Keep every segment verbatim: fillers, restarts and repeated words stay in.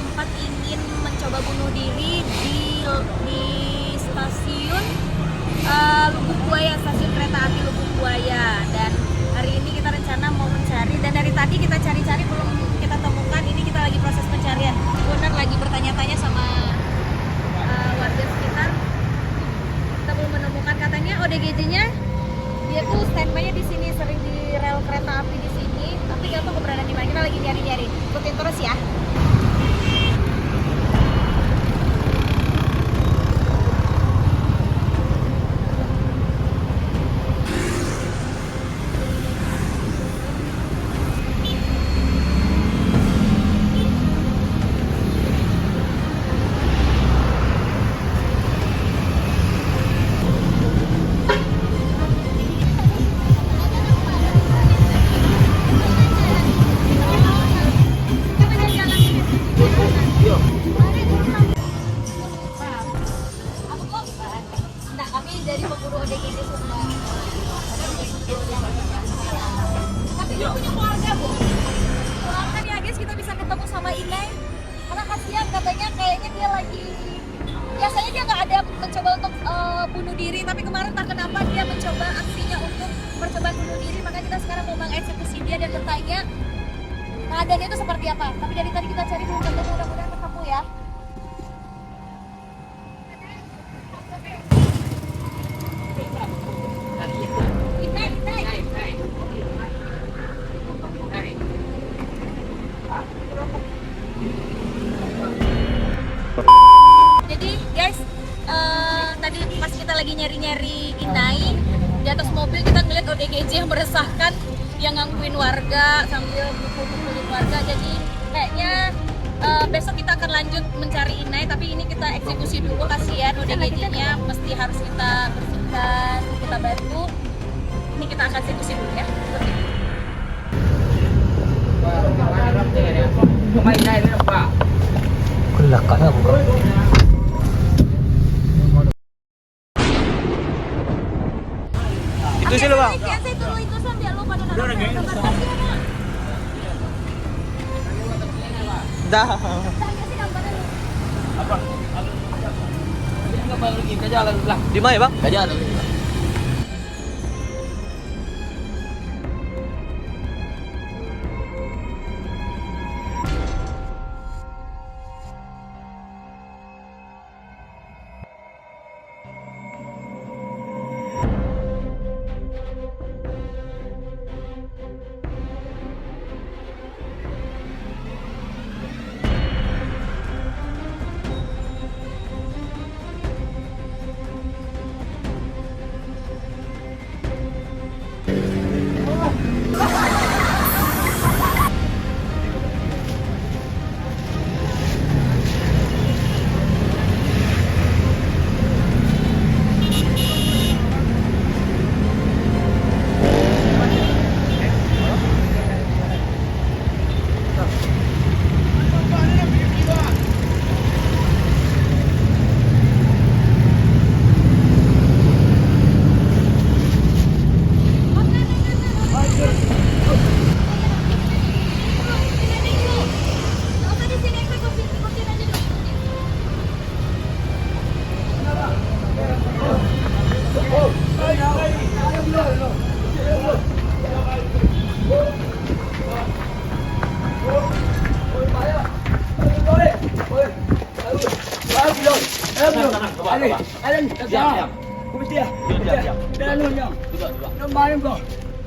Sempat ingin mencoba bunuh diri di, di stasiun, eh, Lubuk Buaya, stasiun kereta api Lubuk Buaya. Dan hari ini kita rencana mau mencari, dan dari tadi kita cari-cari belum kita temukan. Ini kita lagi proses pencarian. Benar lagi bertanya-tanya sama, eh, warga sekitar. Kita belum menemukan, katanya O D G J-nya dia tuh standby-nya di sini, sering di rel kereta api di sini, tapi nggak tahu keberadaan di mana. Kita lagi nyari-nyari. Ikutin terus ya. Nah, kami dari pemburu O D G J Sumbar. Tapi dia punya keluarga, Bu. Doakan ya, guys, kita bisa ketemu sama Inai. Karena kasihan, katanya kayaknya dia lagi, biasanya dia nggak ada mencoba untuk, eh, bunuh diri, tapi kemarin entah kenapa dia mencoba aksinya untuk percobaan bunuh diri. Maka kita sekarang mau mengeksekusi dia dan bertanya keadaannya itu seperti apa. Tapi dari tadi kita cari belum ketemu, mudah-mudahan ketemu ya. Jadi guys, eh, tadi pas kita lagi nyari-nyari Inai, di atas mobil kita ngeliat O D G J yang meresahkan, yang gangguin warga sambil pukul-pukulin warga. Jadi kayaknya, eh, besok kita akan lanjut mencari Inai, tapi ini kita eksekusi dulu, kasihan O D G J-nya mesti harus kita bersihkan, kita bantu. Ini kita akan eksekusi dulu ya. Kelakar lah, bukan? Itu sih, Bang. Dah. Di mana, Bang?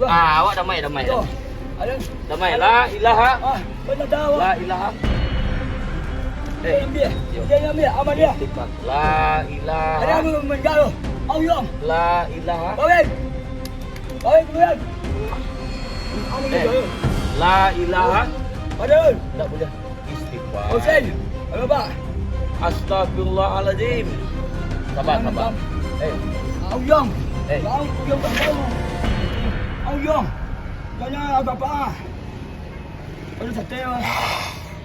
Ah, awak damai, damai, damai. Damai, la ilaha. La ilaha. Eh, yo. Istighfar. La ilaha. La ilaha. Eh, la ilaha. Ndak buliah. Istighfar. Astagfirullahaladzim. Sabar, sabar. Eh. Eh. Aduh, sate, ah.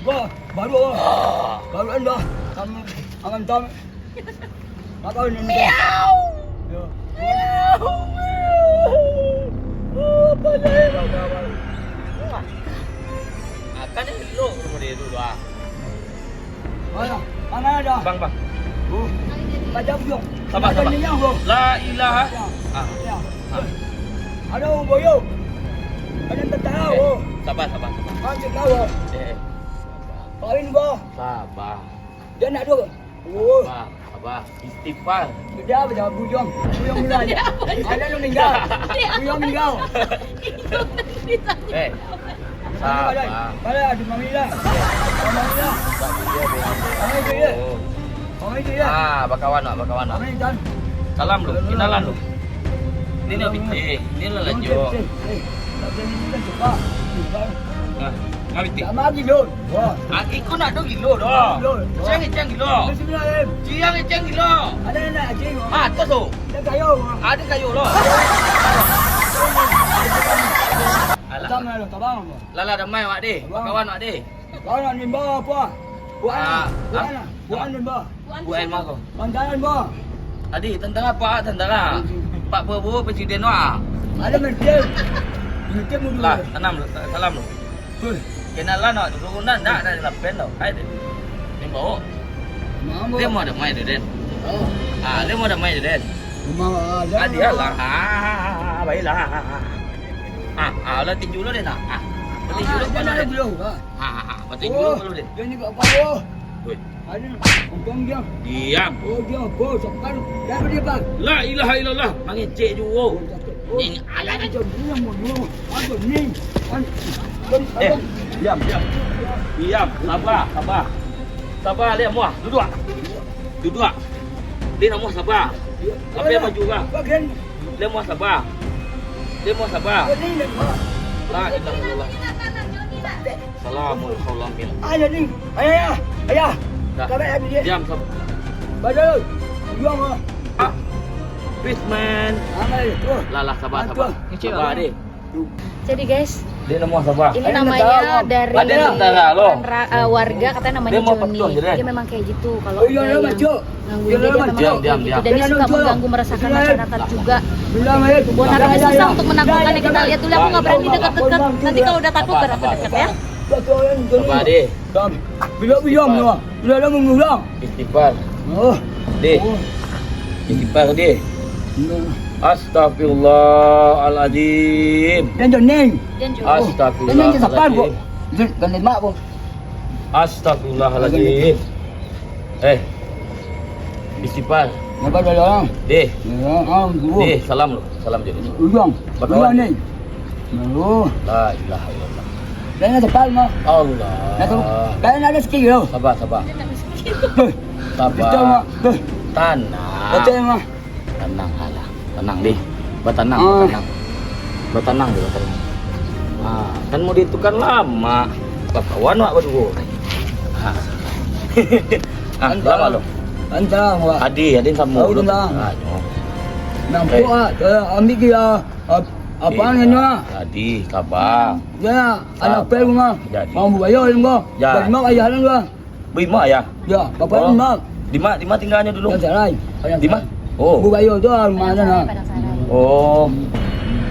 Gua, baru, ah. Baru anda. Kamu, angan tam. Apa ini? Miau. Yo. Miau. Apa dah, kawan? Makan elok rumah dia dulu, ah. Mana? Mana ada? Bang, bang. Oh. Baca bujang. Sabar, sabar. Macam ni, bro. La ilaha. Ya. Ah. Ya. Ah. Ada orang boyok. Ada yang tertawa, eh, bro. Sabar, sabar, sabar. Kau cek tahu, bro. Eh, eh. Kawin, bro. Sabar. Dia nak dua. Oh. Sabar, sabar. Istighfar. Dia apa dah bujang? Bujang mulai. Ada yang meninggal. Bujang meninggal. Eh, sabar. Bala, bala, di Mamila. Mamila. Mamila. Oh. Mamila. Ah, bakawan, Mak, bakawan, Mak. Mamila, Tan. Salam lu, kenalan lu. Ini nak pitih, ini lah lanjut. Eh, eh, tak boleh ni kan cepat. Cepat. Nah, nak pitih. Tak mati, Don. Wah. Ah, iko nak dong gilo doh. Gilo. Ciang, ciang gilo. Ada sebelah, eh. Ciang, ciang gilo. Ada nak anjing, wah. Ah, atas tu. Ada kayu, wah. Ada kayu lo. Alah. Tabang, tabang, tabang, wah. Lala damai awak deh, bakawan awak deh. Kau nak nimbau apa? Buat ah, anak, buat ah, anak, buat anak nimbau. Buat ilmu kau. Tantara nimbau. Tadi tantara apa? Tantara. Pak Prabowo presiden wah. Ada menteri. Menteri muda. Lah, tanam lu, salam lu. Hei. Kenalan awak dulu, nak, nak dari lapen tau. Hai deh. Nimbau. Mambo. Dia mau ada mai deh, Den. Oh. Ah, dia mau ada mai deh, Den. Rumah ada. Ah, dia lah. Ah, baiklah. Ah, ah, lah tinju lu deh, nak. Ah, tinju lu kepala deh. Ah, ah, ah, batinju lu kepala deh. Dia ni kat kau. Woi. Ada. Untung dia. Diam. Oh, dia apa? Sopan. Dia apa dia, Bang? La ilaha illallah. Mangecek juo. Oh, cakap. Oh, ini alat. Macam dia mau dulu. Apa ni? Kan, kan, eh, kan. Diam, diam. Diam. Sabar, sabar. Sabar, dia muah. Duduk. Duduk. Dia nak muah sabar. Apa yang baju kah? Bagian. Dia muah sabar. Dia muah sabar. Bagian dia muah. La ilaha illallah. Salamun qaulam min. Ayah ni. Ayah, ayah. Ayah. Dah. Sabar, ayah, dia. Diam, sabar. Baca lu. Diam, ah. Ah. Peace, man. Amal tu. Lah, lah, sabar, sabar. Sabar, deh. Jadi, guys, dia namanya sabar. Ini namanya dari ra-, eh, warga, katanya namanya Joni. Dia memang kayak gitu. Kalau ada yang gangguin dia, dia memang kayak gitu. Dan dia suka mengganggu, meresahkan masyarakat juga. Tapi susah untuk menakutkan. Kita lihat dulu, aku nggak berani dekat-dekat. Nanti kalau udah takut, baru aku dekat, ya. Sabar, deh. Bila bilang, bila ada mengulang. Istighfar. Oh. Deh. Oh. Istighfar, deh. Astagfirullahaladzim. Dan Joni. Astagfirullahaladzim. Dan Joni sabar, Bu. Dan Joni mak, Bu. Astagfirullahaladzim. Eh. Istighfar. Sabar dulu, ah. Deh. Ya, ah, dulu. Deh, salam lu. Salam je. Ujang. Bakawan. Ujang ni. Aduh. La ilaha illallah. Kayaknya cepat, mah. Allah. Nah, tu, kayaknya ada sikit, yo. Sabar, sabar. Hei. Sabar. Betul, mah. Hei. Tanang. Betul, mah. Tanang, alah. Tanang, deh. Batanang, ah, batanang. Batanang je, batanang. Ah, kan mau ditukar lama. Bakawan awak baduo. Ah. Ah, lama lo. Antang, Wak. Adi, adi samo. Tahu lo. Tentang. Ah, nyo. Nampak, eh, ah, eh, ambil dia, ah, apa namanya? Adi, sabar. Ya, sabar. Anak pel rumah. Jadi. Mau bayar, enggak? Ya. Bagi mak ayah, enggak? Beri mak, ya? Ya, bapak. Oh. Di mak. Di mak, di mak tinggalnya dulu? Yang Sarai. Di mak? Oh. Bu Bayo tu, ah, rumah sana. Padang Sarai. Oh.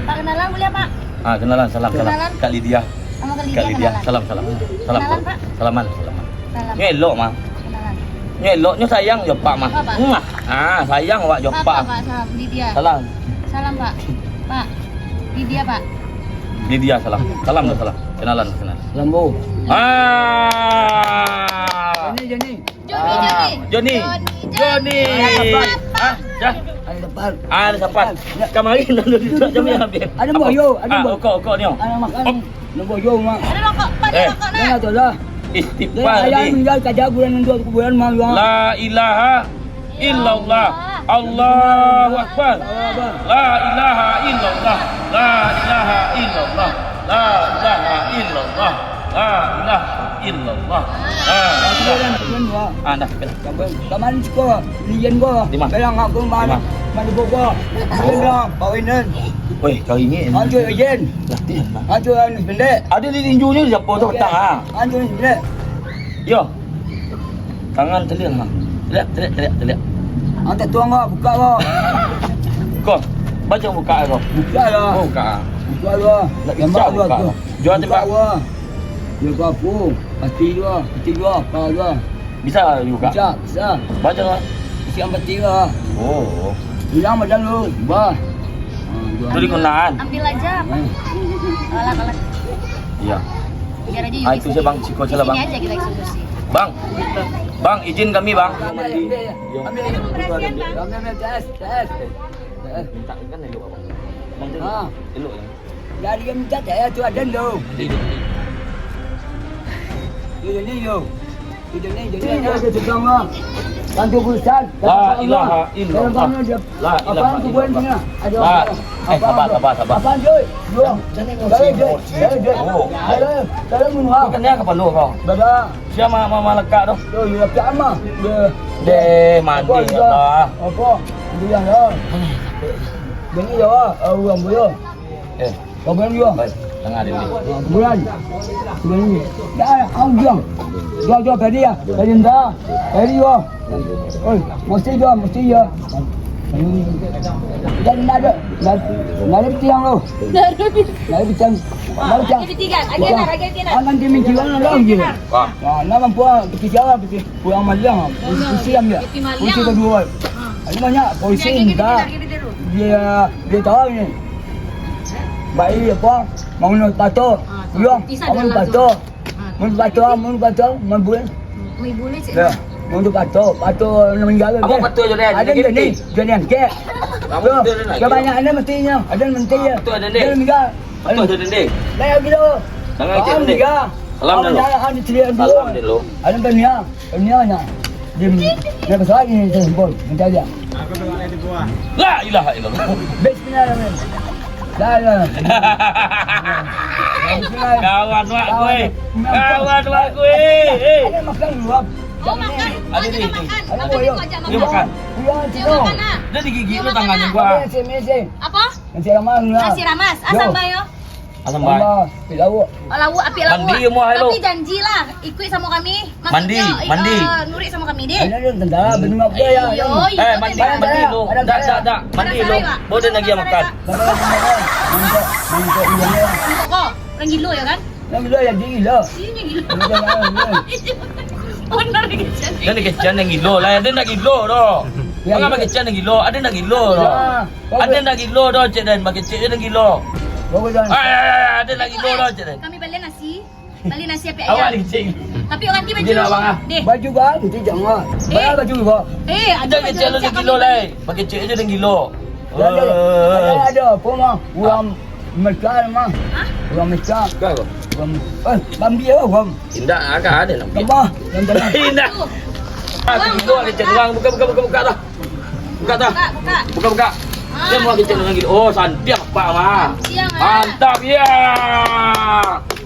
Pak, kenalan boleh, Pak? Ah, kenalan, salam, salam. Kenalan. Kak Lydia. Sama Kak Lydia, Kak Lydia, kenalan. Salam, salam. Salam, kenalan, salam. Pak. Salaman, salaman. Salam. Nyo elok, mah. Kenalan. Nyo elok, nyo sayang jo Pak, mah. Apa, Pak? Mwah. Ah, sayang awak jo Pak. Apa, Pak? Salam, Lydia. Salam. Salam, Pak. Pak. Lydia, Pak. Lydia, salam. Salam, salam. Kenalan, kenalan. Salam, Bu. Ah. Joni, Joni. Joni, ah, Joni. Joni. Joni. Joni. Ah, dah. Ada depan. Ah, ada depan. Kamari lalu duduk jam ni habis. Ada buah, yo, ada buah. Ah, okok, okok ni, oh. Ada makan. Op. Ada buah, yo, mak. Ada rokok, Pak, ada rokok, nak. Eh. Jangan tu lah. Istighfar tadi. Ayah meninggal kerja bulan dua kuburan, mak, yo. La ilaha illallah. Allahu Akbar. La ilaha illallah. La ilaha illallah. La ilaha illallah. La ilaha illallah. La ilaha illallah. Ah, dah, dah. Kaman siko, lian ko. Di ma? Pelang aku man. Di ma? Man di Bogor. Pelang, bawa ini. Weh, kau ini. Hancur, Jen. Latihan, Bang. Hancur, anu, pendek. Ada di tinjunya di siapa tu petang, ha? Hancur, pendek. Yo. Tangan teliak, ha. Teliak, teliak, teliak, teliak. Ah, tak tuang, Bang. Buka, Bang. Kau, baca buka kau. Buka lah. Oh, buka. Buka lah. Nak tembak buka. Jual tembak. Buka lah. Dia apa? Pasti jua. Pasti jua. Apa jua? Bisa juga. Bisa, bisa. Baca lah. Isi ampat tiga. Oh. Bilang macam tu, bah. Ah, dua. Itu digunakan. Ambil aja apa? Hmm. Alat-alat. Iya. Biar aja. Ah, Yudi itu sih, Bang. Siko saja lah, Bang. Di sini aja kita eksekusi. Bang. Bang, izin kami, Bang. Ambil, ambil, ambil. Ambil, ambil. Pembersihan, Bang. Ambil, ambil, tes, tes. Tes. Minta kan elok, Bang. Bang, ah, elok ya. Dari yang minta saya tu ada tu. Ada tu. Ini, ini, yo. Bantu urusan. La ilaha illallah. La ilaha illallah. La. Eh, sabar, sabar, sabar. Abang tu. Yo. Dari, dari, dari, dari. Oh. Dari, dari, dari, Kau kena kepala kau. Bada. Siapa ma-, ma-, malakak tu? Yo, yo, tapi ama. Deh, mandi, ya Allah. Apa? Itu yang lah. Jadi, ya, orang boleh. Eh, Kau bilang juga. Baik, tengah dia. Bulan. Bulan ini. Dah, kau bilang. Jual, jual, Ferdi ya. Ferdi dah. Ferdi juga. Oi, mesti jual, mesti jual. Dan nggak ada, nggak, nggak ada tiang lo. Nggak ada tiang. Nggak ada tiang. Ada tiga, ada tiga, ada tiga. Akan dia menjual lagi. Wah. Nah, nama buah, kecil, kecil. Pulang maliang, polisi ambil. Polisi kedua. Ada banyak polisi minta. Dia, dia tahu ni. Baik apa? Bangun patok. Pulang, bangun patok. Bangun patok, bangun patok, bangun bulan. Ya, bangun patok, patok nak meninggal. Apa patok je, Dek? Ada ni, jadi angkek. Dia banyak ada matinya, ada mati ya. Dia meninggal. Patok je, Dek. Banyak gila. Jangan angkek, Dek. Salam dulu. Salam dulu. Ada tanya. Dunia, dunia nya. Dia, dia besar ni, saya sempur. Minta dia. La ilaha illallah. Bismillahirrahmanirrahim. La ilaha illallah. Bismillah. Kawan wak gue. Kawan wak gue. Eh. Ada makan dulu, Ab. Oh, makan. Ada ni. Ada boyo. Dia makan. Dia digigit lo tangannya gua. Apa? Nasi ramas lah. Nasi ramas. Asam bayo. Asam bae. Tambah, api lauk. Oh, lauk, api lauk. Mandi, muah elok. Tapi janjilah, ikut samo kami. Mandi, mandi. Maksudnyo, eh, nuruik samo kami, deh. Ada, ada, tentara, benar apa ya? Iyo, iyo, eh, mandi, tentara. Mandi lu. Ada, ada, ada, ada. Mandi lu. Baru dia lagi makan. Mangkok, mangkok, iya, iya. Mangkok kau, orang gilo ya kan? Orang gilo ya, dia gilo. Ini gilo. Orang gilo. Benar, kecil. Dia ni kecil yang gilo lah. Dia nak gilo doh. Ya, mangapa kecil yang gilo? Ada nak gilo doh. Ya. Ada nak gilo doh, Cik Dan. Bagi Cik Dan gilo. Bagus, Dan. Ai, ai, ai, ada nak gilo doh, Cik Dan. Kami beli nasi. Beli nasi api ayam. Awak ni kecil. Tapi orang ti baju. Dia nak bang, ah. Deh. Baju bang, itu jangan. Eh. Bang, baju bang. Eh, ada baju kecil nak gilo lah. Bagi Cik je nak gilo. Ada, ada, ada apa mah? Orang Mekah mah. Hah? Orang Mekah. Kau? Orang, eh, Bambi apa, Bam? Indak, agak ada nak. Tambah, dan tenang. Indak. Ah, gilo lah, Cik. Buka, buka, buka, buka, buka lah. Buka dah. Buka, buka. Buka, buka. Ah. Dia mau kecil lagi. Oh, santiang, Pak, mah. Santiang, ah. Mantap, ya.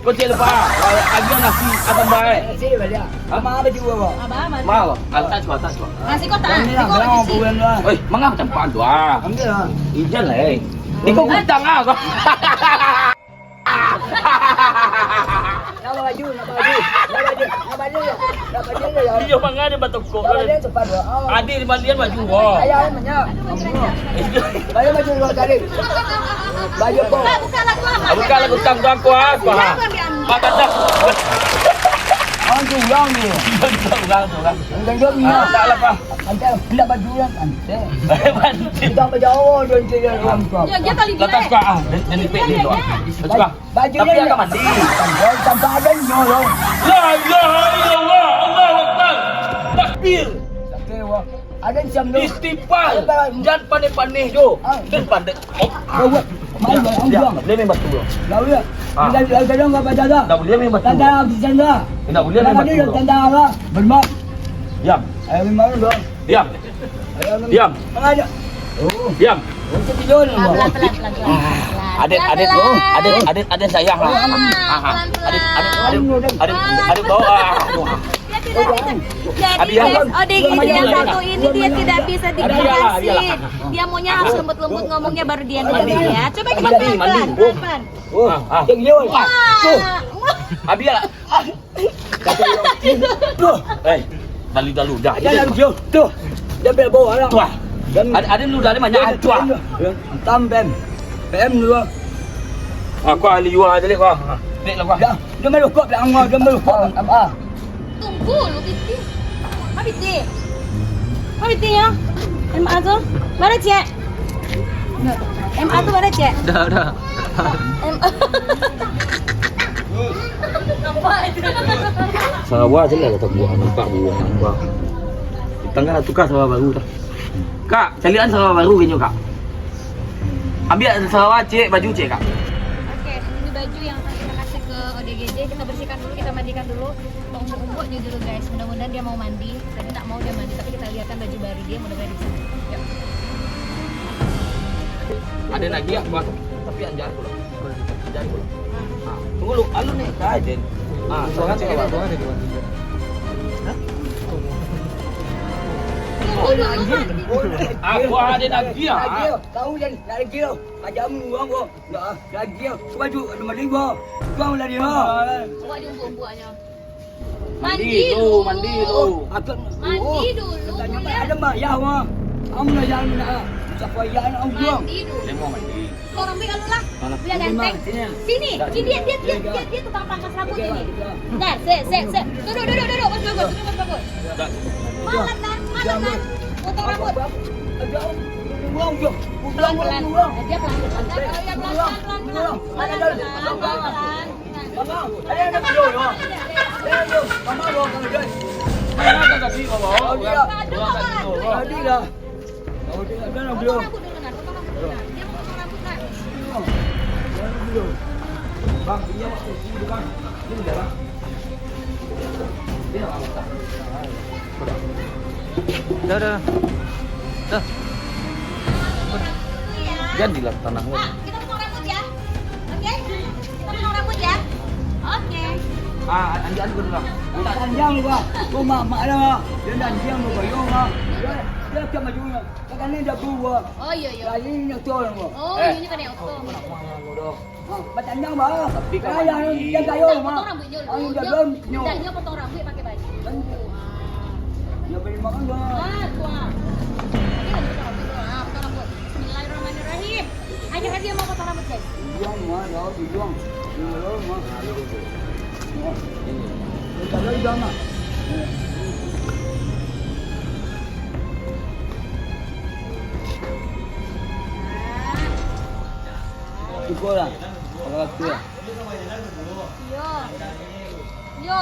Kecil, Pak. Agiah nasi, asam bae. Nasi baliak. Abang ada juga, Pak. Abang, abang. Mau, ah, tak cuba, tak cuba. Nasi kotak, nasi kotak. Oi, mangga macam pan tu, ah. Ambil lah. Ijan lah, eh. Ni kau kutang, ah, kau. Nak baju, nak baju, nak baju, nak baju, nak baju, ya. Iyo, manga dia batokok. Nak baju cepat, ya. Oh. Adik di mandian baju, oh. Ayah, ayah, banyak. Baju, baju, dua kali. Baju apa? Buka, buka lagu apa? Ah, buka lagu tang, tang, kuah, kuah. Buka, buka, buka. Mak kata. Ah, tu orang ni. Itu orang, tu orang. Yang ganjil ni. Ah, tak lah, Pak. Antai, indak baju lah, antai. Antai. Kita berjauh, dia, dia, dia, orang tu. Ya, dia kali dia. Lepas, Pak, ah, dia, dia nipik dia, Pak. Lepas, Pak. Baju dia indak mandi. Tanpa, tanpa ada nyo, lo. La ilaha illallah, Allahu Akbar. Takbir. Takbir, wah. Ada macam tu. Istighfar. Ada. Jan paneh-paneh jo. Ah. Jan pandai. Oh. Kau buat. Mari, mari, mari, mari. Dia main batu, lo. Lalu dia. Ah. Dia, dia, dia, dia, dia, dia. Tak boleh main batu. Tanda, tanda. Tidak boleh main batu, lo. Tanda apa? Bermak. Diam. Ayo, bermak, lo. Diam. Diam. Diam. Pelan, pelan, pelan, pelan. Adik, adik, adik, adik, adik sayang lah. Ah, pelan, pelan. Adik, adik, adik, adik, adik bawa. Dia tidak bisa. Jadi, guys, O D G J yang satu ini dia tidak bisa digepasin. Dia maunya harus lembut-lembut ngomongnya, baru dia nyanyi, ya. Coba kita pelan, pelan, pelan, pelan. Ah, ah. Wah. Abi lah. Tuh. Eh, dalu-dalu dah. Dah, dah, dah. Tuh. Dia ambil bawah lah. Tuh. Dan ada, ada lu dari mana? Tuh. Tam, P M. P M dulu. Aku ahli jual aja, Lek, wah. Lek lah, wah. Dah. Dia main rokok, Lek, angah, dia main rokok. Ah, ah. Tunggu lu, Titi. Piti. Apa pitinyo? M A tu? Bara ciek? M A tu bara ciek? Dah, dah. M A. Sarawa je lah kata buah, nampak buah, nampak. Tangah tukar sarawa baru dah. Kak, calian sarawa baru inyo, Kak. Ambiak sarawa ciek, baju ciek, Kak. Oke, ini baju yang akan kita kasih ke O D G J. Kita bersihkan dulu, kita mandikan dulu. Umbuk-umbuknya dulu, guys. Mudah-mudahan dia mau mandi. Tadi tak mau dia mandi, tapi kita lihatkan baju baru dia, mudah-mudahan bisa. Yuk. Ada lagi ya, Bang? Tapi anjar pulang. Anjar pulang. Ah, tunggu lu, alun nih, kaden. Ah, suara cewek apa? Tunggu dulu, mandi. Aku ada lagi ya. Kau jadi nak lagi tau. Ajamu orang kau. Nak lagi tau. Cuba ju, ada mandi kau. Kau lari ha. Awak diumbuk-umbuknya. Mandi lu, mandi lu. Mandi dulu, bulan. Ada mak, ya, wah. Kamu lah yang nak. Siapa yang nak ujung? Mandi dulu. Dia mau mandi. Kau rambut kalau lah. Biar ganteng. Sini, sini, dia, dia, dia, dia, dia tukang pangkas rambut ini. Dah, set, set, set. Duduk, duduk, duduk. Bagus, bagus, duduk, bagus, bagus. Malam, Nan, malam, Nan. Potong rambut. Pulang, pulang, pulang, pulang. Pelan-pelan. Dia pelan-pelan. Pelan-pelan, pelan-pelan. Pelan-pelan, pelan-pelan. Mama, ada yang nak video, ya? Ada yang video. Mama, bawa kamu, guys. Mana ada tadi, bawa? Oh, dia. Tadi lah. Oh, dia, dia nak video. Potong rambut dulu, Nan. Potong rambut dulu, Nan. Dia mau potong rambut, Nan. Bang, dia waktu itu, Bang. Ini udah, Bang. Dia nak makan. Dah, dah. Dah. Jadilah tanah. Pak, kita potong rambut ya. Oke? Kita potong rambut ya. Oke. Ah, anjak dulu lah. Panjang juga. Kau mak, mak dah. Dia dah diam, kau bayar lah. Dia, dia macam maju lah. Katanya dah buat. Oh, iya, iya. Lagi ni motor lah, kau. Oh, ini kan motor. Batanyang bah. Tapi kau mandi. Dia gaya mah. Potong rambut je dulu. Dia belum senyum. Dia potong rambut pakai baju. Dia beri makan bah. Ah, tuh, ah. Dia lagi potong rambut dulu. Ah, potong rambut. Bismillahirrahmanirrahim. Akhir dia mau potong rambut, guys. Bilang mah, ya, bilang. Bilang mah. Ini. Kita dah bilang mah. Cukup lah. Kalau tu lah. Yo. Yo.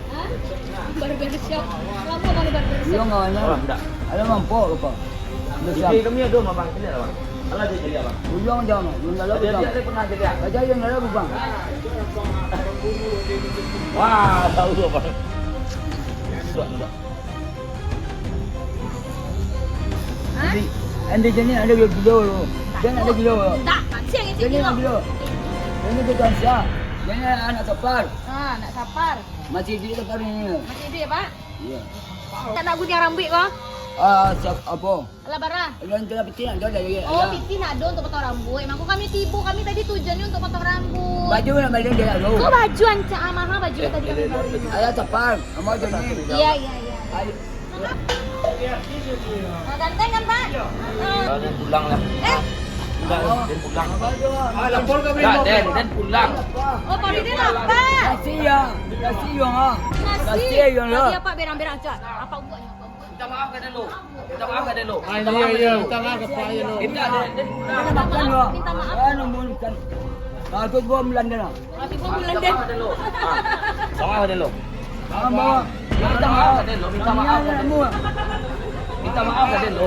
Hah? Barber shop. Lama kali barber shop. Iyo, kawannya. Oh, ndak. Ada mampok lupa. Udah siap. Jadi kami ada mah, Bang. Sini lah, Bang. Alah, dia jadi, Bang. Bujang jam, belum dalam bujang. Dia pernah jadi, ah? Raja yang dalam bujang. Wah, tahu apa? Sudah, sudah. Hah? Nanti, nanti jadi ada gilo tu. Dia nak ada gilo tu. Tak, tak. Siang itu jadi gilo. Nak gilo. Ini tu kan siap. Jadi anak sapar. Ah, anak sapar. Masih di sapar ini. Masih di, Pak? Iya. Tak nak gunting rambut kau? Ah, siap apa? Alah, bara. Yang kena piti nak ada lagi. Oh, piti nak ada untuk potong rambut. Emang kau kami tibo, kami tadi tujuannya untuk potong rambut. Baju nak balik dia dulu. Kau baju ancak ah, mahal baju tadi kami beli. Ada sapar, sama jenis. Iya, iya, iya. Ayo. Oh, ganteng kan, Pak? Iya. Ah. Dah, den pulang lah. Eh? Dah, den pulang. Ah, lapor ke Den, Den pulang. Oh, Pak Ridin lapar. Nasi ya. Nasi ya, ha. Nasi. Nasi ya, ha. Nasi apa berang-berang aja? Apa buatnya? Minta maaf ka dulu. Minta maaf ka dulu. Ah, iya, iya, minta maaf ka Pak, iya, lo. Minta, Den, Den pulang. Minta maaf, minta maaf. Anu, mun kan. Ah, tu gua Belanda lah. Tapi gua Belanda. Minta maaf ka dulu. Ah. Minta maaf ka dulu. Minta maaf ka dulu. Minta maaf ka dulu.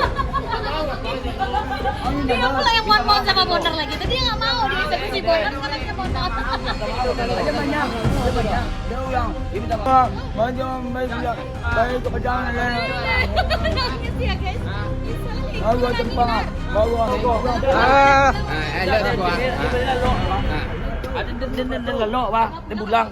Dia pula yang mohon maaf sama Bonar lagi. Tadi dia nggak mau dieksekusi Bonar, sekarang dia mohon maaf. Ada banyak, ada banyak. Dia ulang. Dia minta maaf. Banyak, banyak. Baik kepada Allah. Nangis ya, guys. Bawa tempang, bawa. Ah. Ah, elok tak, Pak? Ah. Ah. Ada den, den, den, den lelok, Pak. Den pulang.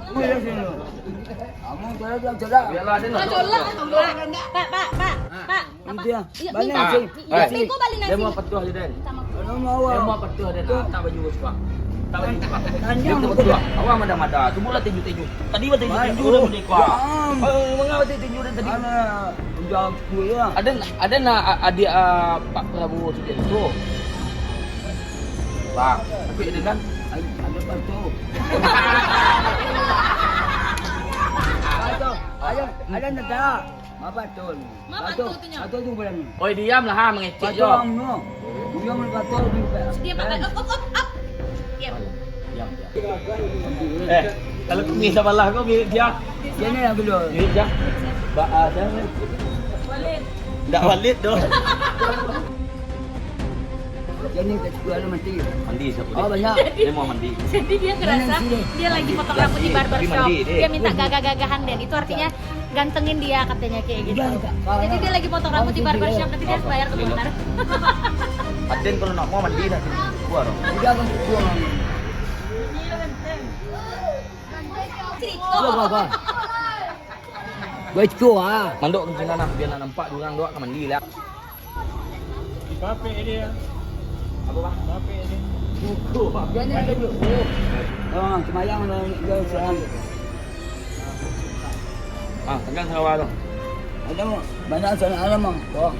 Kamu kalau bilang cedak. Biarlah ada lah. Colok, colok. Pak, Pak, Pak, Pak. Apa? Iya, balik minta. Iya, balik nasi. Dia mau petuah je, Den. Minta maaf. Dia mau petuah, Den. Ah, tak baju suka. Tak baju suka. Dia mau petuah. Awak mada-mada. Tunggulah tinju-tinju. Tadi mah tinju-tinju dah merdeka. Eh, mengapa tinju-tinju dah tadi? Ada, ada nak a-, adik, ah, Pak Prabowo tu, Den, tu? Pak, tapi ada kan? Ada pato. Pato. Ada, ada neda. Ma pato ni? Ma pato tu nyo? Pato tu bulan ni. Oi, diamlah, ha, mangecek jo. Pato ang no. Diam, pato ni. Diam, pato. Op, op, op, op. Diam. Diam, diam. Eh, kalau kumis sabalah ko, biar dia. Dia ni yang kedua. Biar dia. Ba, ah, siapa? Walid. Ndak Walid doh. Dia ni tak cukup ada mati. Mandi siapa dia? Oh, banyak. Dia mau mandi. Jadi dia ngerasa dia lagi potong rambut di barber shop. Dia minta gagah-gagahan, dan itu artinya gantengin dia, katanya kayak gitu. Jadi dia lagi potong rambut di barber shop, nanti dia harus bayar ke Bonar. Aden kalau nak mau mandi nak keluar. Udah kan keluar. Cerita. Gua, gua, gua. Gua itu ah. Mandok ke sini nah, biar nak nampak dua orang dua ka mandi lah. Capek dia. Apa, Bang? Capek dia. Dia ni ada duit. Oh, semayang lah, dia sekarang. Ah, tekan sarawa tu. Ada banyak sana alam, ah. Wah.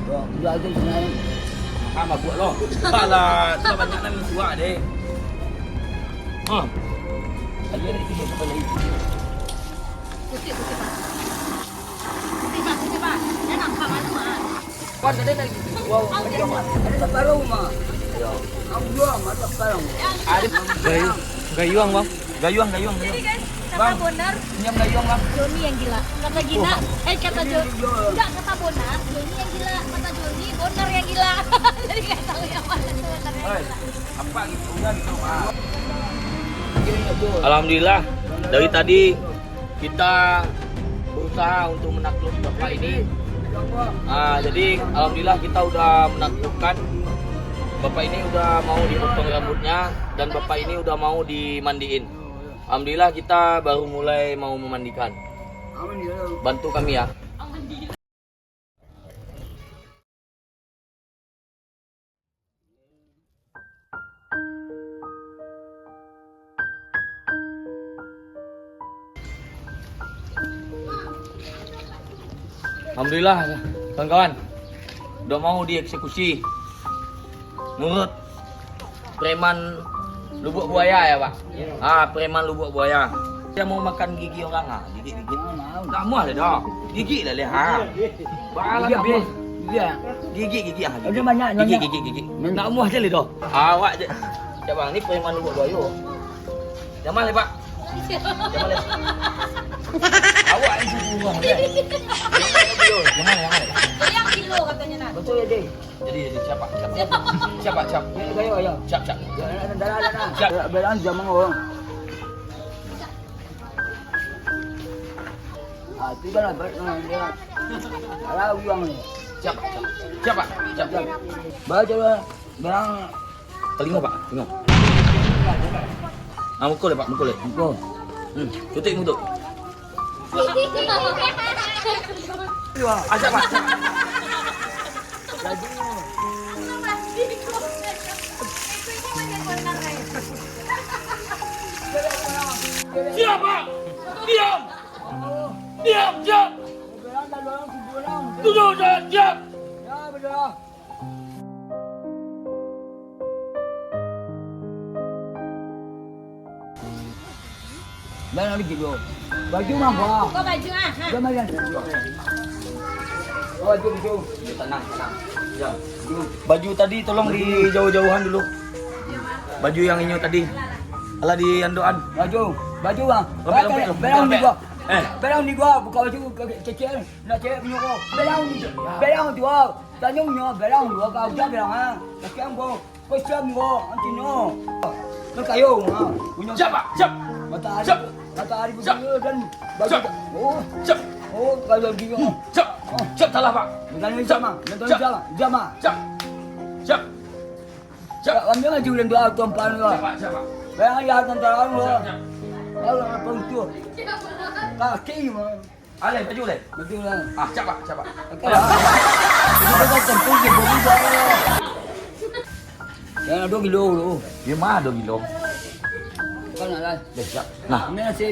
Wah, dia ada sana alam. Ah, mabuk lo. Alah, tu banyak nak minum suak deh. Ah. Ada ni tiga kepala itu. Putih, putih, Pak. Putih, Pak, putih, Pak. Dia nampak malu, ah. Kuat tadi, tadi. Wow, ada separuh, Mak. Yo. Aku jual, Mak, separuh. Ada. Gayuang, gayuang, Bang. Gayuang, gayuang, gayuang. Jadi, guys, kata Bang, Bonar, pinjam gayuang, Bang. Joni yang gila. Kata Gina, oh, eh, kata Jo-, enggak, kata Bonar, Joni yang gila. Kata Joni, Bonar yang gila. Jadi, nggak tahu yang mana sebenarnya. Oi, apa gitu, udah gitu, Bang. Alhamdulillah, dari tadi kita berusaha untuk menakluk bapak ini. Ah, jadi alhamdulillah kita udah menaklukkan. Bapak ini udah mau dipotong rambutnya dan bapak ini udah mau dimandiin. Alhamdulillah kita baru mulai mau memandikan. Bantu kami ya. Alhamdulillah, kawan-kawan. Udah mau dieksekusi. Nurut preman Lubuk Buaya ya, Pak? Ah, preman Lubuk Buaya. Dia mau makan gigi orang, ah, gigit-gigit. Nggak muah lah dah. Gigit lah, leh, ha. Balah nggak muah. Gigit, gigit, ah, gigit. Udah banyak, banyak. Gigit, gigit, gigit. Nggak muah je lah dah. Awak je. Cak Bang, ni preman Lubuk Buaya. Jamal ya, Pak? Jamal ya? Awak yang suruh buang, kan? Jamal, Jamal. Goyang kilo katanya, Nak. Betul ya, Dek? Jadi, jadi, siap, Pak, siap. Siap, Pak. Siap, Pak, siap. Ya, ayo, ayo. Siap, siap. Ya, ya, ya, ya, ya. Siap. Ya, belan zaman orang. Ah, itu kan apa, namanya? Alah, uang ni. Siap, Pak, siap. Siap, Pak. Siap, siap. Baca, Bang. Telingo, Pak, telingo. Ah, mukul ya, Pak, mukul ya. Mukul. Hmm, tutup mulut. Ah, siap, Pak. Siap, Pak. Diam. Diam, siap. Tujuh, siap. Dah nak pergi dulu. Baju mah, Bah. Kau baju, ah, ha. Dah makan. Oh, baju, baju. Ya, tenang, tenang. Ya. Baju tadi tolong dijauh-jauhan dulu. Baju yang inyo tadi. Alah, di andokan. Baju, baju, Bah. Rompek, rompek, rompek, rompek. Belang di gua. Eh. Belang di gua, buka baju ke-, kecil. Nak cewek punya kau. Belang di, belang di gua. Tanya nyo, belang di gua, kau jangan belang, ah. Kasihan kau. Kau siap kau, nanti nyo. Kau kayo, ah. Punya siap, Pak. Siap. Matahari, siap, matahari siap, bergaya dan baju siap, oh. Siap. Oh, kalau gini, oh. Siap. Oh. Siap, salah, Pak. Bukan siap, sama. Siap. Sama. Siap. Siap. Siap. Ambil aja ulang doa tuan pan lah. Siap, Pak. Siap, Pak. Bayang ya tentara lu. Siap, siap. Kalau apa itu? Kaki mah. Alai, baju, alai. Baju lah. Ah, siap, Pak. Siap, Pak. Oke. Kita kan tempur je, baju dah. Yang ada gilo dulu. Dia mah ada gilo. Kan alai. Deh, siap. Nah. Ini nasi.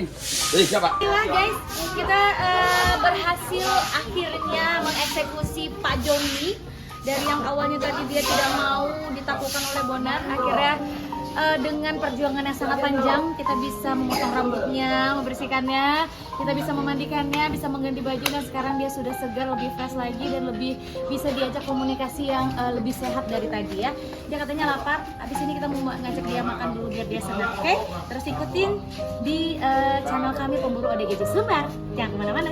Eh, siap, Pak. Inilah, guys, kita, eh, berhasil akhirnya mengeksekusi Pak Joni. Dari yang awalnya tadi dia tidak mau ditaklukkan oleh Bonar, akhirnya, Eh, dengan perjuangan yang sangat panjang, kita bisa memotong rambutnya, membersihkannya, kita bisa memandikannya, bisa mengganti baju, dan sekarang dia sudah segar, lebih fresh lagi, dan lebih bisa diajak komunikasi yang eh, lebih sehat dari tadi, ya. Dia katanya lapar, habis ini kita mau ngajak dia makan dulu biar dia senang, oke? Terus ikutin di eh, channel kami, Pemburu O D G J Sumbar. Jangan kemana-mana.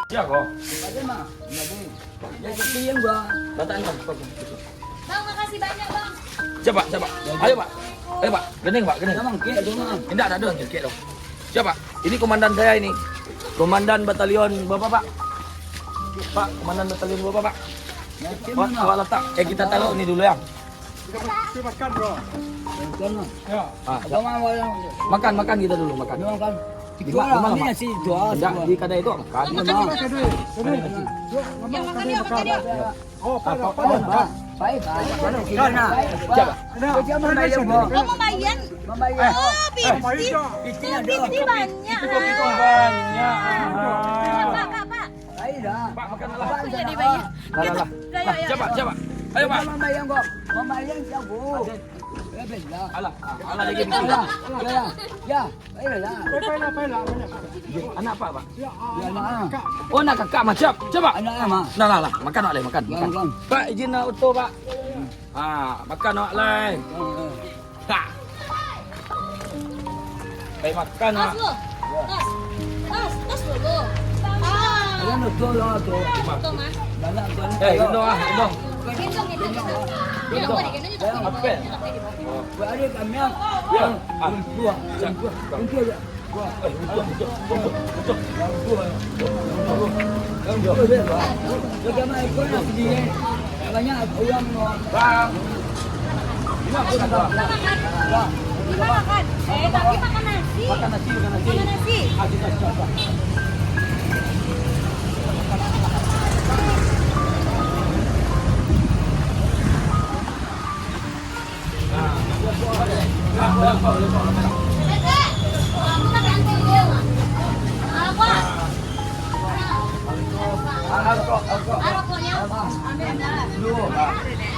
Siap, kok. Baik, Mak. Baik. Ya, kopi yang gua. Batak enam, kok. Bang, makasih banyak, Bang. Siap, Pak, siap, Pak. Ayo, Pak. Ayo, Pak. Gending, Pak, gending. Indak, tak ada, cekek dong. Siap, Pak. Ini komandan saya ini. Komandan batalion berapa, Pak? Pak, komandan batalion berapa, Pak? Awak, awak letak. Eh, kita taruh ni dulu, ya. Kita makan, bro. Ah, makan, makan kita dulu, makan. Di mana, di mana, Mak? Tidak, di kedai itu makan. Makan, makan, makan. Yuk, makan, makan, makan. Oh, apa, apa, apa. Siapa? Oh, membayar. Oh, fifty. Fifty banyak. Itu banyak. Pak, Pak, Pak. Pak, makan lah. Aku jadi bayar. Lah, lah, lah. Dah, yuk, yuk. Siapa, siapa? Ayo, Pak. Mambayang kau, mambayang siapa? Eh, bela. Alah, alah, lagi Alah, alah. Ya, ayolah. Pailah, pailah, pailah. Anak apa, Pak? Ya, anak. Oh, anak kakak macam. Coba. Anak ama. Nah, lah, lah. Makan, Pak, leh, makan. Bang, Makan. bang. Pak, izin nak oto, Pak. Ah, makan awak lai. Ha. Pai makan Tas ah. lu. Tas. Tas, tas dulu. Ah. Ayo, betul lah tu. Betul, Mas. Banyak banget. Eh, gendong ah, gendong. Gendong, gendong, gendong. Gendong, gendong. Apa? Berada kami. Ya. Ah. Dua. Dua. Eh, betul, betul, betul, betul. Dua. Dua. Dua. Bagaimana kau nak sendiri? Banyak orang mau. Bang. Ini apa, Bang? Lima makan. Eh, tapi makan nasi. Makan nasi, makan nasi. Makan nasi. Ah, kita, kita, kita.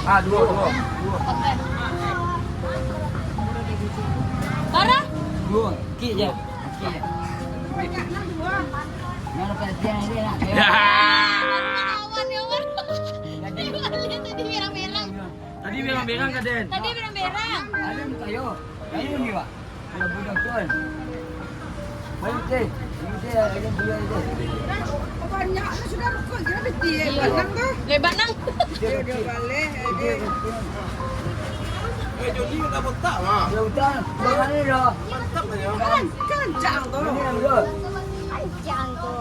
Ah, dua, dua. Parah? Dua. Sikit je. Sikit je. Mana perhatian dia nak? Awan, awan. Tadi berang-berang. Tadi berang-berang ka den. Tadi berang-berang. Ada muka yo. Kayu ni, Pak. Kalau budak tu kan. Baik, okey. Ini dia, ada dua itu. Banyak lah sudah rokok je lah betul. Banyak tu. Lebar nang. Dia udah balik. Dia Dia betul. Eh, Joni udah botak mah. Dia utang. Bang, mana dah? Mantap aja. kan kencang tu. Ini yang dua. Kencang tu.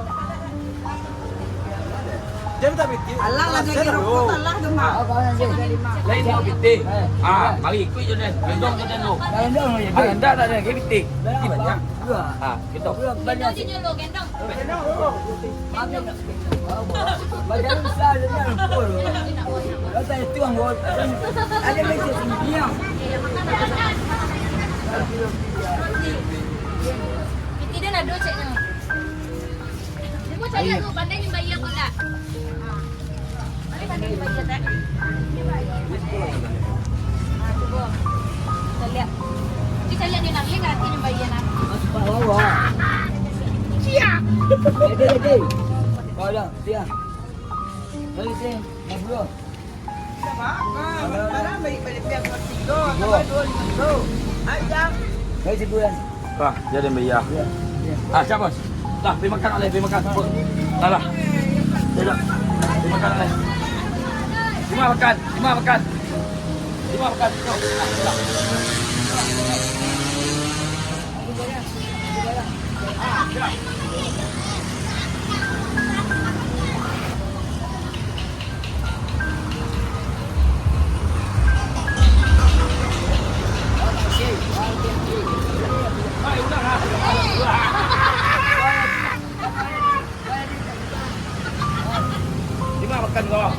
Dia minta bikin. Alah lah jadi rokok, alah tu mah. Apa yang dia? Lain tau pitih. Ah, mari ikut je den. Gendong je den lu. Kalau dia orang Ah, indak tak ada lagi pitih. Pitih banyak. Dua. Ah, gitu. Dua Gendong banyak. je dulu, gendong. Badan besar dia nak pukul. Kata itu ang buat. Ada meja sendiri. Pitih dia nak dua ceknya. Dia pun cari aku, pandai nyumbai aku tak? Pandai, pandai nyumbai aku tak? Ah, cuba. Kita lihat. Kita lihat dia nak lihat hati nyumbai aku. Masuk Pak Wawa. Siap. Lagi, lagi. Kau dah, siap. Lagi, siap. Dah dua. Barang balik-balik pihak dua kilo, tambah dua kilo. Ayam. Baik, sebulan. Ah, jadi bayar. Ya, ya. Ah, siapa? Dah, pergi makan oleh, pergi makan. Dah lah. Dah lah. Pergi makan oleh. Terima makan, terima makan. Terima makan. Jom. Ah, dah. Terima makan kau.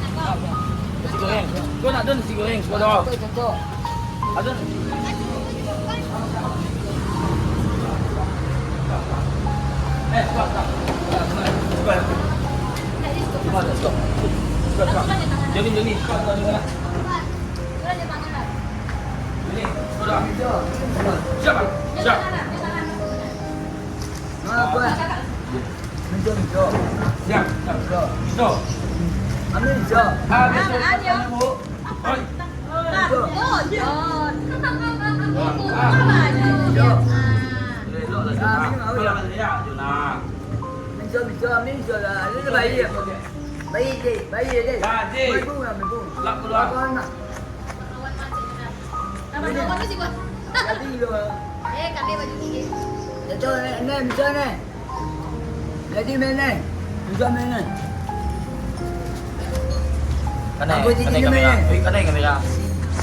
Nasi goreng. Kau nak ada nasi goreng, kau dah. Ada. Eh, stop, stop. Stop, stop. Stop, stop. Stop, stop. Joni, Joni, stop, stop, stop. Siap, Bang. Siap. Nah, apa? Minta, minta. Siap, siap. Minta. Amin, siap. Ah, minta. Oi. Minta. Elok lah, siap. Ah, minta. Elok lah, siap. Minta, minta. Amin, siap lah. Ini baik. Baik, Dek. Baik, Dek. Ya, Dek. Baik, Bu, Amin, Bu. Lap keluar. Apa, Mak? Kawan macet kita. Tambah kawan tu sih gua. Jadi lo. Eh, kami baju gigi. Betul, ni, ni, betul, ni. Jadi, main, ni. Betul, main, ni. Kanai, Apa sih kanai ini, kamera. Main? Eh, kanai kamera.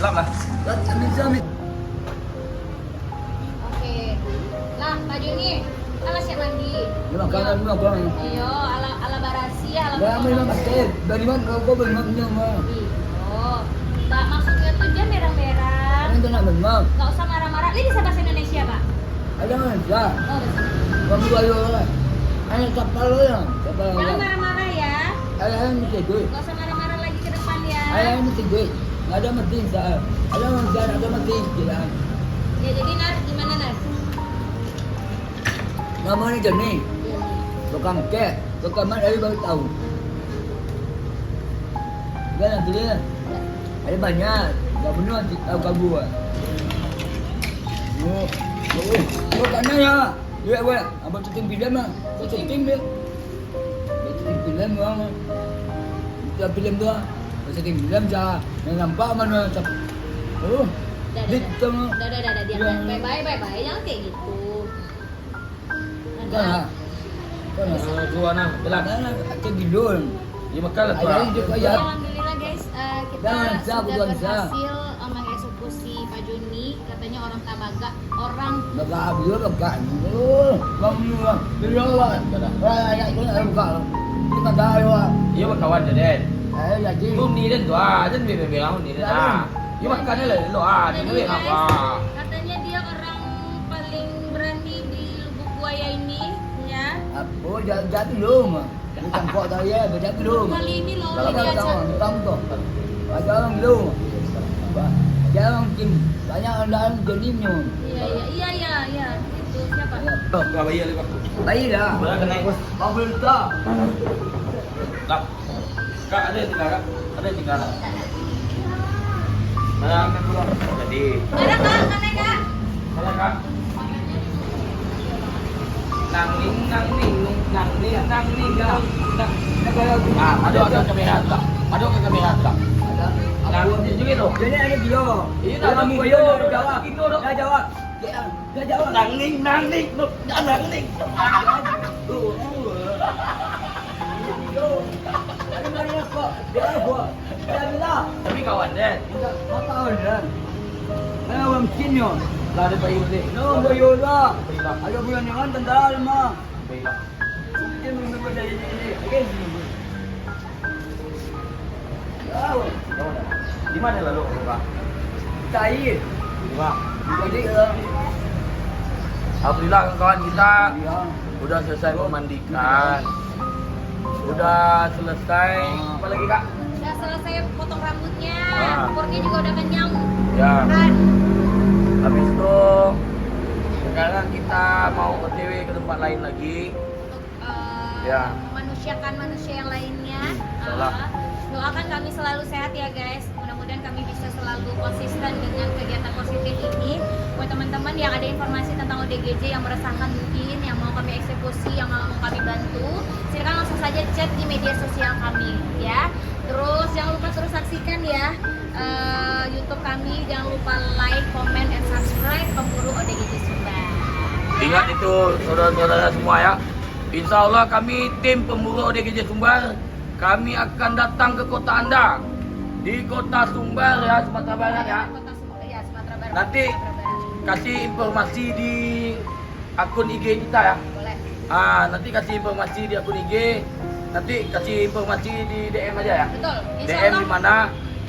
Lap lah. Lap, betul, main. Oke. Lah, Pak Joni, kan lah siap mandi. Dia makan, dia makan. Iyo, ala, ala barasi, ala. Lah, memang betul. Dari mana kau, kau memang punya mah? Iyo. Ba-, maksudnya tuh dia merang-merang. Kan kena memang. Nggak usah marah-marah. Ini bisa bahasa Indonesia, Pak? Ada mana? Oh, bahasa Indonesia. Kamu ayo lah. Ayo, kapal lo ya. Kapal lo. Jangan marah-marah ya. Ayo, ayo, mesti duit. Nggak usah marah-marah lagi ke depan ya. Ayo, ayo, mesti duit. Nggak ada mati, Sar. Ada orang Sar, ada mati, Sar. Ya, jadi, Nar, gimana, Nar? Namanya Joni. Iya, iya. Tukang kek, tukang mat dari baru tahu. Dia nak beli lah. Ada banyak, nggak penuh nanti tahu kabu lah. Oh, oh, oh, oh, kanan ya. Dia buat, abang syuting filem lah. Kau syuting dia. Dia syuting filem orang. Dia filem tu lah. Dia syuting filem, sa-, yang nampak mana, sa-, oh, Dah, dah, dia dah. Sama. Dah, dah, dah, dah, diam. Ya. Bye, bye, bye, bye. Jangan kayak gitu. Kan lah. Kan lah. Eh, dua nah, jelas. Kan lah, kata gilo. Dia makan lah tu. Ayah hidup ayah. Alhamdulillah, guys, eh, kita sudah berhasil, eh, mengeksekusi Pak Joni. Katanya orang Tabagak, orang Bagak abih, bagak ni. Oh, kamu lah. Dia lah. Orang anak tu nak buka. Dia tak tahu lah. Dia berkawan je, Den. Eh, jadi. Tu ni, Den, tu, ah. Den, biar-biar ni, Den, ah. Dia makan je lah, elok, ah. Dia duit apa? Katanya dia orang paling berani di Lubuk Buaya ini, ya. Apa? Ja-, jadi lo mah. Dia tangkok tadi ya, beda belum. Kali ini lo. Kalau dia tahu, aja. Hitam tu. Aja orang belum. Aja orang mungkin banyak orang dalam jenisnya. Iya, iya, iya, iya, iya. Itu siapa? Ya. Baik lah. Berapa naik? Mau belum tak? Tak. Kak, ada tinggal, Kak? Ada tinggal. Mana? Jadi. Mana, Kak? Mana, Kak? Mana, Kak? Nang ning, nang ning, nung, nang ning, nang ning, nang, nang. Ah, ada, ada kamera tu, Kak. Ada kamera tu, Kak. Ada. Nang ning juga tu. Jadi ada dia. Iya, ada dia. Ada jawab. Ada jawab. Nang ning, nang ning, nang ning. Yo, ada mana kok? Dia buat. Dia bilang. Tapi kawan, Den. Enggak, kau kawan, Den. Mana orang miskin nyo? Lah, ada bayi balik. No, boyo lah. Bayi lah. Ada bulan nyo kan tentara mah. Bayi lah. Mungkin memang dari ini, ini. Oke, ini. Di mana lalu, Pak? Cair. Pak. Jadi, eh, alhamdulillah, kawan-kawan kita udah selesai memandikan. Udah selesai. Apa lagi, Kak? Udah selesai potong rambutnya. Ah. Pornya juga udah kenyang. Ya. Kan? Habis itu, sekarang kita mau O T W ke tempat lain lagi. Untuk eh, Ya. memanusiakan manusia yang lainnya. Insyaallah. Eh, doakan kami selalu sehat ya, guys. Mudah-mudahan kami bisa selalu konsisten dengan kegiatan positif ini. Buat teman-teman yang ada informasi tentang O D G J yang meresahkan mungkin, yang mau kami eksekusi, yang mau kami bantu, silakan langsung saja chat di media sosial kami, ya. Terus jangan lupa terus saksikan ya, eh, YouTube kami. Jangan lupa like, comment, and subscribe Pemburu O D G J Sumbar. Ingat itu, saudara-saudara semua, ya. Insya Allah kami tim Pemburu O D G J Sumbar, kami akan datang ke kota Anda di kota Sumbar ya, Sumatera Barat ya. Kota Sumbar, ya, Sumatera Barat. Nanti Sumatera Barat. Kasih informasi di akun I G kita ya. Boleh. Ah, nanti kasih informasi di akun I G, nanti kasih informasi di D M aja ya. Betul. Insya D M Allah. Di mana?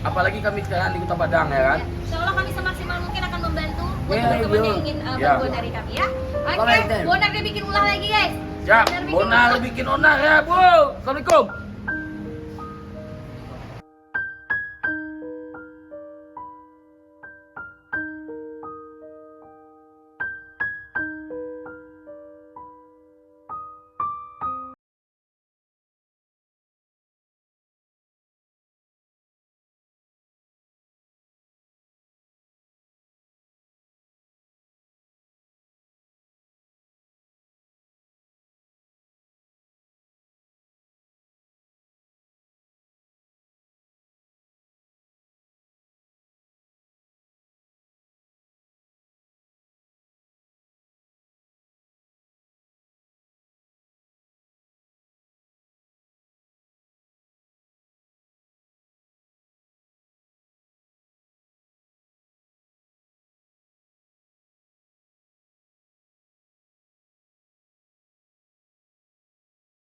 Apalagi kami sekarang di Kota Padang ya kan. Ya. Insya Allah kami semaksimal mungkin akan membantu buat Ya, teman-teman iya. yang ingin uh, Ya. bantuan dari kami ya. Oke, Boleh, Ter. Bonar dia bikin ulah lagi guys. Siap. Bonar bikin Bonar ulah. bikin onar ya, Bu. Assalamualaikum.